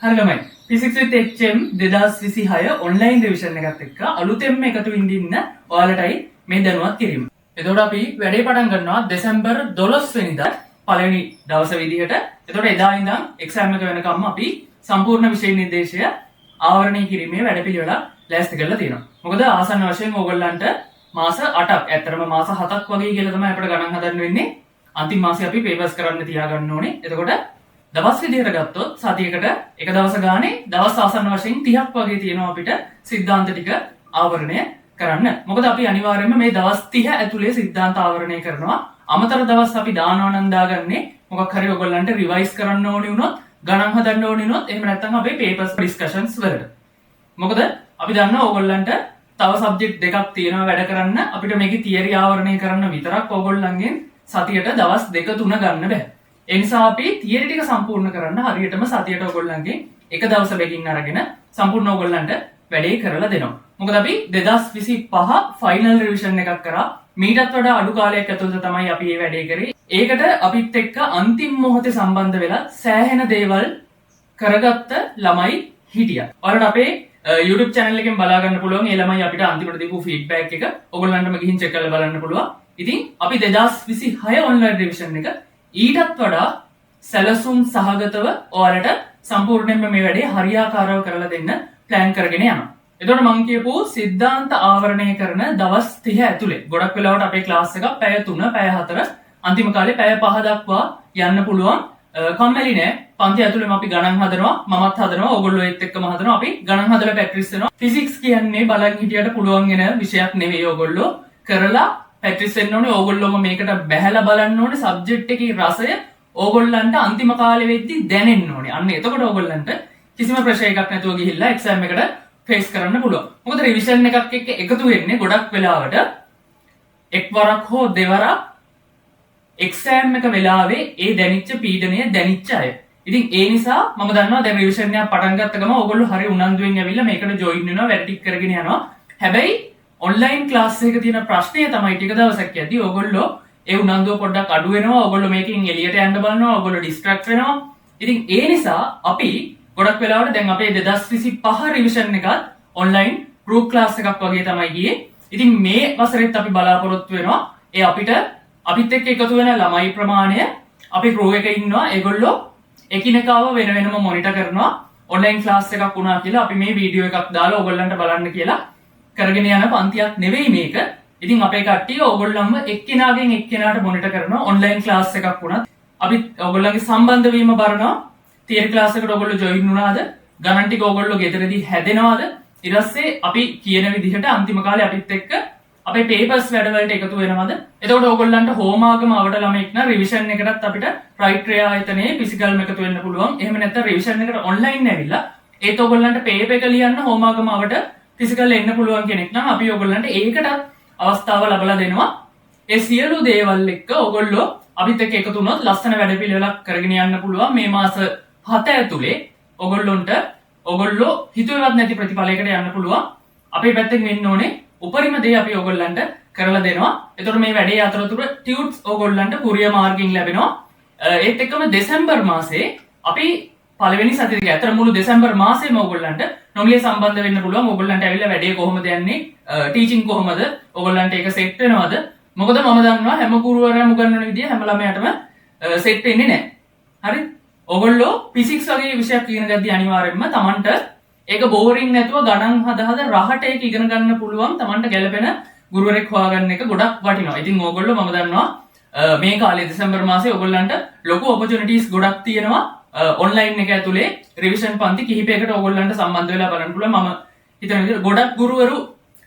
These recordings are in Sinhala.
හරි ළමයි, Physics with HM 2026 online revision එකත් එක්ක අලුතෙන්ම එකතු වෙන්න ඉන්න ඔයාලටයි මේ දැනුවත් කිරීම. එතකොට අපි වැඩේ පටන් ගන්නවා දෙසැම්බර් 12 වෙනිදා පළවෙනි දවස විදිහට. එතකොට එදා ඉඳන් එක්සෑම් එක වෙනකම්ම අපි සම්පූර්ණ විෂය නිර්දේශය ආවරණය කිරීමේ වැඩපිළිවෙලක් ලෑස්ති කරලා තියෙනවා. මොකද ආසන්න වශයෙන් ඕගොල්ලන්ට මාස 8ක්, ඇත්තටම මාස 7ක් වගේ කියලා තමයි අපිට ගණන් හදන්න වෙන්නේ. අන්තිම මාසේ අපි පේපර්ස් කරන්න තියාගන්න ඕනේ. එතකොට දවස් විදිහට ගත්තොත් සතියකට එක දවස ගානේ දවස් ආසන්න වශයෙන් 30ක් වගේ තියෙනවා අපිට සිද්ධාන්ත ටික ආවරණය කරන්න. මොකද අපි අනිවාර්යයෙන්ම මේ දවස් 30 ඇතුලේ සිද්ධාන්ත ආවරණය කරනවා. අමතර දවස් අපි දානවා නම් දාගන්නේ මොකක් හරි ඔයගොල්ලන්ට රිවයිස් කරන්න ඕනි වුණොත්, ගණන් හදන්න ඕනි වුණොත්, එහෙම නැත්නම් අපේ පේපර්ස් ඩිස්කෂන්ස් වලට. මොකද අපි දන්නවා ඕගොල්ලන්ට තව සබ්ජෙක්ට් දෙකක් තියෙනවා වැඩ කරන්න. අපිට මේකේ තියරි ආවරණය කරන්න විතරක් ඕගොල්ලන්ගෙන් සතියට දවස් දෙක තුන ගන්න බෑ. ඒ නිසා අපි තියරි ටික සම්පූර්ණ කරන්න හරියටම සතියට ඕගොල්ලන්ගෙන් එක දවස බැගින් අරගෙන සම්පූර්ණ ඕගොල්ලන්ට වැඩේ කරලා දෙනවා. මොකද අපි 2025 ෆයිනල් රිවිෂන් එකක් කරා. මීටත් වඩා අඩු කාලයක් ඇතුළත තමයි අපි මේ වැඩේ කරේ. ඒකට අපිත් එක්ක අන්තිම මොහොතේ සම්බන්ධ වෙලා සෑහෙන දේවල් කරගත්ත ළමයි හිටියා. ඔයාලට අපේ YouTube channel එකෙන් බලා ගන්න පුළුවන් ඒ ළමයි අපිට අන්තිමට දීපු ෆීඩ්බැක් එක ඔයගොල්ලන්ටම ගිහින් චෙක් කරලා බලන්න පුළුවන්. ඉතින් අපි 2026 ඔන්ලයින් රිවිෂන් එක ඊටත් වඩා සැලසුම් සහගතව ඔයාලට සම්පූර්ණයෙන්ම මේ වැඩේ හරියාකාරව කරලා දෙන්න ප්ලෑන් කරගෙන යනවා. එතකොට මං කියපු සිද්ධාන්ත ආවරණය කරන දවස් 30 ඇතුලේ ගොඩක් වෙලාවට අපේ ක්ලාස් එක පැය 3, පැය 4, අන්තිම කාලේ පැය 5 දක්වා යන්න පුළුවන්. කම්මැලි නෑ. පන්ති ඇතුළේම අපි ගණන් හදනවා, මමත් හදනවා, ඔයගොල්ලෝ ඒත් එක්කම හදනවා. අපි ගණන් හදලා ප්‍රැක්ටිස් වෙනවා. ෆිසික්ස් කියන්නේ බලන් හිටියට පුළුවන් වෙන විෂයක් නෙවෙයි. ඔයගොල්ලෝ කරලා ප්‍රැක්ටිස් වෙන්න ඕනේ. ඕගොල්ලෝම මේකට බැහැලා බලන්න ඕනේ. සබ්ජෙක්ට් එකේ රසය ඕගොල්ලන්ට අන්තිම කාලේ වෙද්දි දැනෙන්න ඕනේ. අන්න එතකොට ඕගොල්ලන්ට කිසිම ප්‍රෙෂර් එකක් නැතුව ගිහිල්ලා එක්සෑම් එකට ෆේස් කරන්න පුළුවන්. මොකද රිවිෂන් එකක් එක්ක එකතු වෙන්නේ ගොඩක් වෙලාවට එක් වරක් හෝ දෙවරක් එක්සෑම් එක වෙලාවේ ඒ දැනිච්ච පීඩනය දැනිච්ච අය. ඉතින් ඒ නිසා මම දන්නවා දැන් රිවිෂන් එකක් පටන් ගත්ත ගමන් ඕගොල්ලෝ හරි උනන්දුවෙන් ඇවිල්ලා මේකට ජොයින් වෙනවා, වැඩ ටික කරගෙන යනවා. හැබැයි ඔන්ලයින් ක්ලාස් එකක තියෙන ප්‍රශ්නය තමයි ටික දවසක් යද්දි ඕගොල්ලෝ ඒ උනන්දුව පොඩ්ඩක් අඩු වෙනවා. ඕගොල්ලෝ මේකෙන් එළියට යන්න බලනවා, ඕගොල්ලෝ ඩිස්ට්‍රැක්ට් වෙනවා. ඉතින් ඒ නිසා අපි ගොඩක් වෙලාවට දැන් අපේ 2025 රිවිෂන් එකත් ඔන්ලයින් ගෲප් ක්ලාස් එකක් වගේ තමයි ගියේ. ඉතින් මේ වසරෙත් අපි බලාපොරොත්තු වෙනවා ඒ අපිට අපිත් එක්ක එකතු වෙන ළමයි ප්‍රමාණය, අපි ක්‍රූ එක ඉන්නවා, ඒගොල්ලෝ එකිනෙකාව වෙන වෙනම මොනිටර් කරනවා. ඔන්ලයින් ක්ලාස් එකක් වුණා කියලා අපි මේ වීඩියෝ එකක් දාලා ඕගොල්ලන්ට බලන්න කියලා කරගෙන යන පන්තියක් නෙවෙයි මේක. ඉතින් අපේ කට්ටිය ඕගොල්ලන්ව එක්කෙනාගෙන් එක්කෙනාට මොනිටර් කරනවා. ඔන්ලයින් ක්ලාස් එකක් වුණත් අපි ඕගොල්ලන්ගේ සම්බන්ධ වීම බලනවා. තියරි ක්ලාස් එකට ඕගොල්ලෝ ජොයින් වුණාද? ගණන් ටික ඕගොල්ලෝ ගෙදරදී හැදෙනවද? ඊට පස්සේ අපි කියන විදිහට අන්තිම කාලේ අපිත් එක්ක අපේ පේපර්ස් වැඩවලට එකතු වෙනවද? එතකොට ඕගොල්ලන්ට හෝමාගම අවට ළමෙක් නම් රිවිෂන් එකටත් අපිට රයිට් රේ ආයතනයේ ෆිසිකල්ම එකතු වෙන්න පුළුවන්. එහෙම නැත්නම් රිවිෂන් එකට ඔන්ලයින් ඇවිල්ලා ඒත් ඕගොල්ලන්ට පේපර් එක ලියන්න හෝමාගම අවට ෆිසිකල් එන්න පුළුවන් කෙනෙක් නම් අපි ඕගොල්ලන්ට ඒකටත් අවස්ථාව ලබලා දෙනවා. ඒ සියලු දේවල් එක්ක ඕගොල්ලෝ අපිත් එක්ක එකතු වුණොත් ලස්සන වැඩපිළිවෙලක් කරගෙන යන්න පුළුවන්. මේ මාස 7 ඇතුලේ ඔගොල්ලොන්ට ඔගොල්ලෝ හිතුවේවත් නැති ප්‍රතිඵලයකට යන්න පුළුවන්. අපේ පැත්තෙන් වෙන්න ඕනේ උපරිම දේ අපි ඔයගොල්ලන්ට කරලා දෙනවා. එතකොට මේ වැඩේ අතරතුර ටියුට්ස් ඔයගොල්ලන්ට කුරියර් මාර්ගයෙන් ලැබෙනවා. ඒත් එක්කම දෙසැම්බර් මාසේ අපි පළවෙනි සතිය දෙක අතර මුළු දෙසැම්බර් මාසෙම ඔයගොල්ලන්ට නොමිලේ සම්බන්ධ වෙන්න පුළුවන්. ඔයගොල්ලන්ට ඇවිල්ලා වැඩේ කොහොමද යන්නේ? ටීචින් කොහොමද? ඔයගොල්ලන්ට ඒක සෙට් වෙනවද? මොකද මම දන්නවා හැම ගුරුවරයාම උගන්වන විදිය හැම ළමයාටම සෙට් වෙන්නේ නැහැ. හරි? ඔයගොල්ලෝ ෆිසික්ස් වගේ විෂයක් ඉගෙන ගද්දී අනිවාර්යයෙන්ම තමන්ට ඒක බෝරින් නැතුව ගණන් හද හද රහට ඒක ඉගෙන ගන්න පුළුවන් තමන්ට ගැළපෙන ගුරුවරයෙක් හොයාගන්න එක ගොඩක් වටිනවා. ඉතින් ඕගොල්ලෝ මම දන්නවා මේ කාලේ දෙසැම්බර් මාසේ ඔයගොල්ලන්ට ලොකු ඔපචුනිටිස් ගොඩක් තියෙනවා. ඔන්ලයින් එක ඇතුලේ රිවිෂන් පන්ති කිහිපයකට ඔයගොල්ලන්ට සම්බන්ධ වෙලා බලන්න පුළුවන්. මම හිතන විදිහට ගොඩක් ගුරුවරු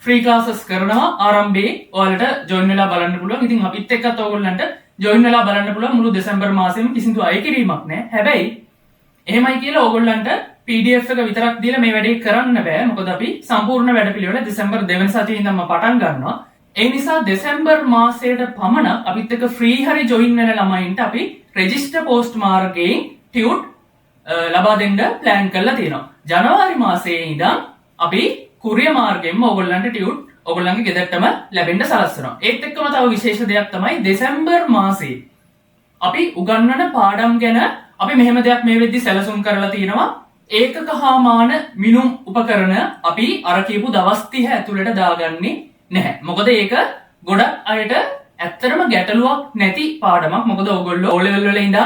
ෆ්‍රී ක්ලාසස් කරනවා ආරම්භයේ, ඔයාලට ජොයින් වෙලා බලන්න පුළුවන්. ඉතින් අපිත් එක්කත් ඔයගොල්ලන්ට ජොයින් වෙලා බලන්න පුළුවන් මුළු දෙසැම්බර් මාසෙම, කිසිදු අය කිරීමක් නැහැ. හැබැයි එහෙමයි කියලා ඕගොල්ලන්ට PDF එක විතරක් දීලා මේ වැඩේ කරන්න බෑ. මොකද අපි සම්පූර්ණ වැඩපිළිවෙල දෙසැම්බර් දෙවන සතියේ ඉඳන්ම පටන් ගන්නවා. ඒ නිසා දෙසැම්බර් මාසයට පමණක් අපිත් එක්ක ෆ්‍රී හරි ජොයින් වෙන ළමයින්ට අපි රෙජිස්ටර් පෝස්ට් මාර්ගයෙන් ටියුට් ලබා දෙන්න ප්ලෑන් කරලා තියෙනවා. ජනවාරි මාසයේ ඉඳන් අපි කුරියර් මාර්ගයෙන්ම ඕගොල්ලන්ට ටියුට් ඕගොල්ලන්ගේ ගෙදරටම ලැබෙන්න සලස්වනවා. ඒත් එක්කම තව විශේෂ දෙයක් තමයි දෙසැම්බර් මාසයේ අපි උගන්වන පාඩම් ගැන අපි මෙහෙම දෙයක් මේ වෙද්දි සැලසුම් කරලා තියෙනවා. ඒකක හා මාන මිනුම් උපකරණ අපි අර කියපු දවස් 30 ඇතුළට දාගන්නේ නැහැ. මොකද ඒක ගොඩක් අයට ඇත්තටම ගැටලුවක් නැති පාඩමක්. මොකද ඔයගොල්ලෝ O level වල ඉඳන්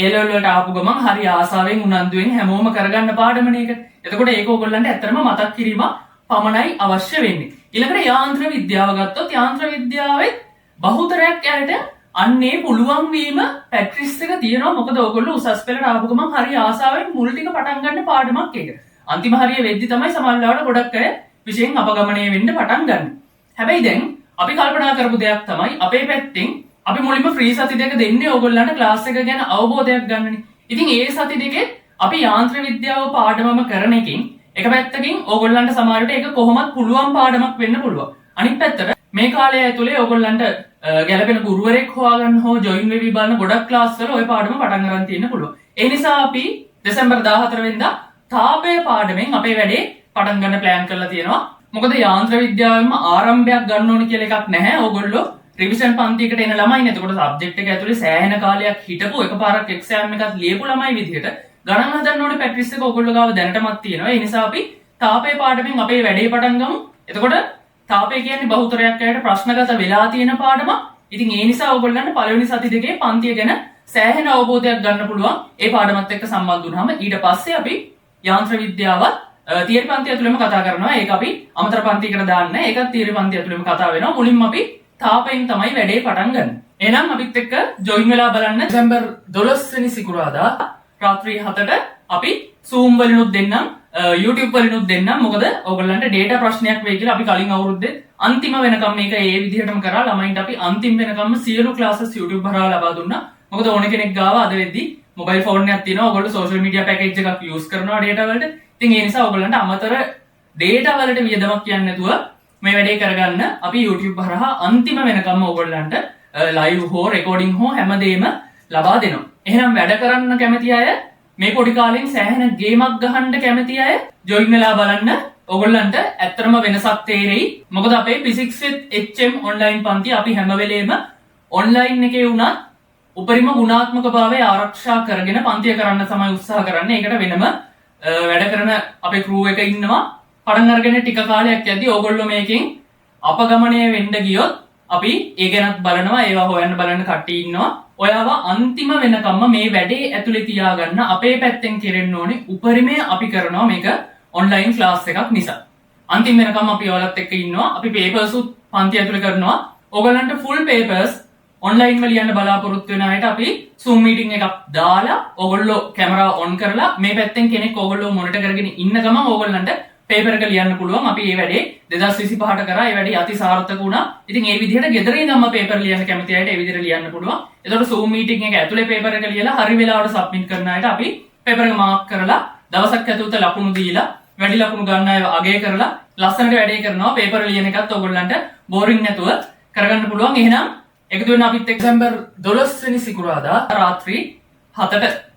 A level වලට ආපු ගමන් හරි ආසාවෙන් උනන්දුවෙන් හැමෝම කරගන්න පාඩමනේ ඒක. එතකොට ඒක ඔයගොල්ලන්ට ඇත්තටම මතක් කිරීමක් පමණයි අවශ්‍ය වෙන්නේ. ඊළඟට යාන්ත්‍ර විද්‍යාව ගත්තොත්, යාන්ත්‍ර විද්‍යාවෙත් බහුතරයක් අයට අන්නේ පුළුවන් වීම ප්‍රැක්ටිස් එක තියෙනවා. මොකද ඔයගොල්ලෝ උසස් පෙළට ආපු ගමන් හරි ආසාවෙන් මුල් ටික පටන් ගන්න පාඩමක් ඒක. අන්තිම හරිය වෙද්දි තමයි සමහර වෙලාවට ගොඩක් අය විෂයෙන් අපගමනය වෙන්න පටන් ගන්න. හැබැයි දැන් අපි කල්පනා කරපු දෙයක් තමයි, අපේ පැත්තෙන් අපි මුලින්ම ෆ්‍රී සති 2 දෙන්නේ ඕගොල්ලන්ට ක්ලාස් එක ගැන අවබෝධයක් ගන්නනේ. ඉතින් ඒ සති දෙකේ අපි යාන්ත්‍ර විද්‍යාව පාඩමම කරන එකකින් එක පැත්තකින් ඕගොල්ලන්ට සමහර විට ඒක කොහොමත් පුළුවන් පාඩමක් වෙන්න පුළුවන්. අනිත් පැත්තට මේ කාලය ඇතුලේ ඕගොල්ලන්ට ගැළපෙන ගුරුවරයෙක් හොයාගන්න හෝ ජොයින් වෙවි බලන ගොඩක් ක්ලාස් වල ඔය පාඩම පටන් අරන් තියෙන්න පුළුවන්. ඒ නිසා අපි දෙසැම්බර් 14 වෙනිදා තාපය පාඩමෙන් අපේ වැඩේ පටන් ගන්න ප්ලෑන් කරලා තියෙනවා. මොකද යාන්ත්‍ර විද්‍යාවෙන්ම ආරම්භයක් ගන්න ඕනි කියලා එකක් නැහැ. ඕගොල්ලෝ රිවිෂන් පන්තියකට එන ළමයි නේ. එතකොට සබ්ජෙක්ට් එක ඇතුලේ සෑහෙන කාලයක් හිටපු, එකපාරක් එක්සෑම් එකක් ලියපු ළමයි විදිහට ගණන් හදන්න ඕනේ ප්‍රැක්ටිස් එක ඕගොල්ලෝ ගාව දැනටමත් තියෙනවා. ඒ නිසා අපි තාපය පාඩමෙන් අපේ වැඩේ පටන් ගමු. එතකොට තාපය කියන්නේ බහුතරයක් අයට ප්‍රශ්නගත වෙලා තියෙන පාඩමක්. ඉතින් ඒ නිසා ඕගොල්ලන්ට පළවෙනි සති දෙකේ පන්තිය ගැන සෑහෙන අවබෝධයක් ගන්න පුළුවන් ඒ පාඩමත් එක්ක සම්බන්ධ වුණාම. ඊට පස්සේ අපි යාන්ත්‍ර විද්‍යාවත් තියරි පන්ති ඇතුළෙම කතා කරනවා. ඒක අපි අමතර පන්තියකට දාන්නේ නැහැ. ඒකත් තියරි පන්ති ඇතුළෙම කතා වෙනවා. මුලින්ම අපි තාපයෙන් තමයි වැඩේ පටන් ගන්න. එහෙනම් අපිත් එක්ක ජොයින් වෙලා බලන්න. දෙසැම්බර් 12 වෙනි සිකුරාදා රාත්‍රී 7ට අපි Zoom වලිනුත් දෙන්නම්, YouTube වලිනුත් දෙන්නම්. මොකද ඕගොල්ලන්ට ඩේටා ප්‍රශ්නයක් වෙයි කියලා අපි කලින් අවුරුද්දේ අන්තිම වෙනකම් මේක ඒ විදිහටම කරා. ළමයින්ට අපි අන්තිම වෙනකම්ම සියලු ක්ලාසස් YouTube හරහා ලබා දුන්නා. මොකද ඕන කෙනෙක් ගාව අද වෙද්දි මොබයිල් ෆෝන් එකක් තියෙනවා. ඔයගොල්ලෝ සෝෂල් මීඩියා පැකේජ් එකක් යූස් කරනවා ඩේටා වලට. ඉතින් ඒ නිසා ඔයගොල්ලන්ට අමතර ඩේටා වලට වියදමක් කියන්නේ නැතුව මේ වැඩේ කරගන්න අපි YouTube හරහා අන්තිම වෙනකම්ම ඔයගොල්ලන්ට ලයිව් හෝ රෙකෝඩින් හෝ හැමදේම ලබා දෙනවා. එහෙනම් වැඩ කරන්න කැමති අය, මේ පොඩි කාලෙන් සෑහෙන ගේමක් ගහන්න කැමති අය ජොයින් වෙලා බලන්න. ඔයගොල්ලන්ට ඇත්තටම වෙනසක් තේරෙයි. මොකද අපේ Physics with HM online පන්ති අපි හැම වෙලේම ඔන්ලයින් එකේ වුණත් උපරිම ගුණාත්මක භාවය ආරක්ෂා කරගෙන පන්තිය කරන්න තමයි උත්සාහ කරන්නේ. ඒකට වෙනම වැඩ කරන අපේ ක්‍රූ එක ඉන්නවා. පටන් අරගෙන ටික කාලයක් යද්දි ඕගොල්ලෝ මේකෙන් අපගමනය වෙන්න ගියොත් අපි ඒ ගැනත් බලනවා, ඒවා හොයන්න බලන්න කට්ටිය ඉන්නවා. ඔයාව අන්තිම වෙනකම්ම මේ වැඩේ ඇතුලේ තියාගන්න අපේ පැත්තෙන් කෙරෙන්න ඕනේ උපරිමය අපි කරනවා, මේක ඔන්ලයින් ක්ලාස් එකක් නිසා. අන්තිම වෙනකම් අපි ඔයාලත් එක්ක ඉන්නවා. අපි පේපර්ස් උත් පන්ති ඇතුලේ කරනවා. ඔයගලන්ට ෆුල් පේපර්ස් ඔන්ලයින්ම ලියන්න බලාපොරොත්තු වෙන අයට අපි Zoom meeting එකක් දාලා, ඔයගොල්ලෝ කැමරාව ඔන් කරලා, මේ පැත්තෙන් කෙනෙක් ඔයගොල්ලෝ මොනිටර් කරගෙන ඉන්න ගමන් ඔයගොල්ලන්ට පේපර් එක ලියන්න පුළුවන්. අපි මේ වැඩේ 2025ට කරා. ඒ වැඩේ අති සාර්ථක වුණා. ඉතින් ඒ විදිහට ගෙදර ඉඳන්ම පේපර් ලියන්න කැමති අයට ඒ විදිහට ලියන්න පුළුවන්. එතකොට Zoom meeting එක ඇතුලේ පේපර් එක ලියලා හරි වෙලාවට සබ්මිට් කරන අයට අපි පේපර් එක මාක් කරලා, දවසක් ඇතුළත ලකුණු දීලා, වැඩි ලකුණු ගන්න අය අගය කරලා ලස්සනට වැඩේ කරනවා. පේපර් ලියන එකත් ඔයගොල්ලන්ට බෝරින් නැතුව කරගන්න පුළුවන්. එහෙනම් එකතු වෙන්න අපිත් එක්ක දෙසැම්බර් 12 වෙනි සිකුරාදා රාත්‍රී 7ට.